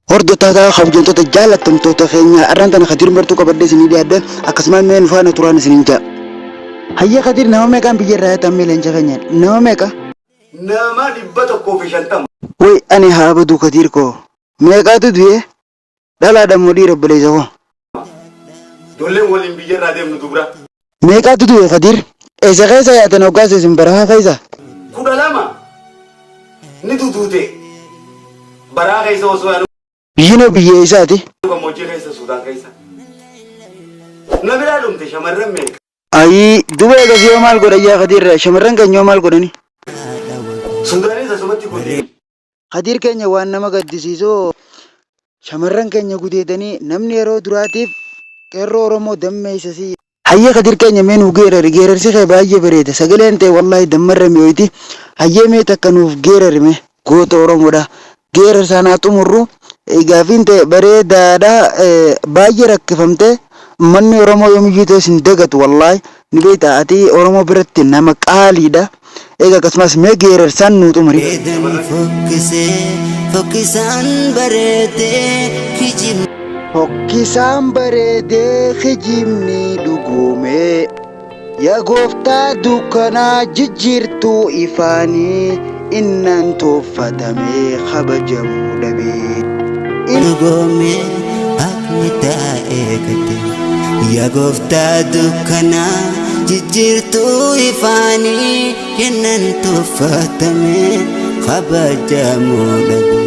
Hordoftoota kabajamtoota jaallatamtoota keenya arraan tana Kadiir Martuu qabadhee isinii dhiyaadhe akkasumas mee nu faana turaan isiniin ja'a. Hayyee Kadiir nama meeqaan biyya irraa yaatan mee leenca keenya nama meeqa? Nama 150. Way ani haa badu Kadiir koo meeqaatu du'e dhalaadha moo dhiira obboleessa koo? Ijoolleen waliin biyya irraa deemnu dubra. Meeqaatu du'e Kadiir? Eessa keessa yaatan hoggaas isin barahaa keessa? 12 ni duduute. Baraa keessa osoo yaanu Biyyinoo biyya eessaati? gammoojjii keessa Suudaan keessa. Na biraa dhumte shamarran meeqa? Ayii duba eegas yoo maal godhan yaa Kadiir shamarran keenya yoo maal godhani? Suudaanis asumatti gudeede. Kadiir keenya waan nama gaddisiisu shamarran keenya gudeedanii namni yeroo duraatiif qeerroo Oromoo dammeessa si. Hayyee Kadir keenya mee nuuf geerari geerarsi kee baay'ee bareeda sagaleen tee wallahi dammarra mi'ooyti hayyee mee takka nuuf geerari mee goota Oromoodha geerarsaan haa xumurru gaafiin tee bareedaadha baay'ee rakkifamte ummanni Oromoo yoomiyyuu ta'e sin dagatu wallahi ni beekta ati Oromoo biratti nama qaaliidha eega akkasumas mee geerarsaan nuu xumuri. Bareedan fokkisee fokkisaan bareedee kijibni. Fokkisaan bareedee kijibni dhugoomee Yaa gooftaa dukkanaa jijjiirtuu ifaanii Innaan toffatamee kabajamuu dhabee. Dhugoomee haqni taa'ee gate Yaa gooftaa dukkanaa jijjiirtuu ifaanii Innaan toffatamee kabajamuu dhabee.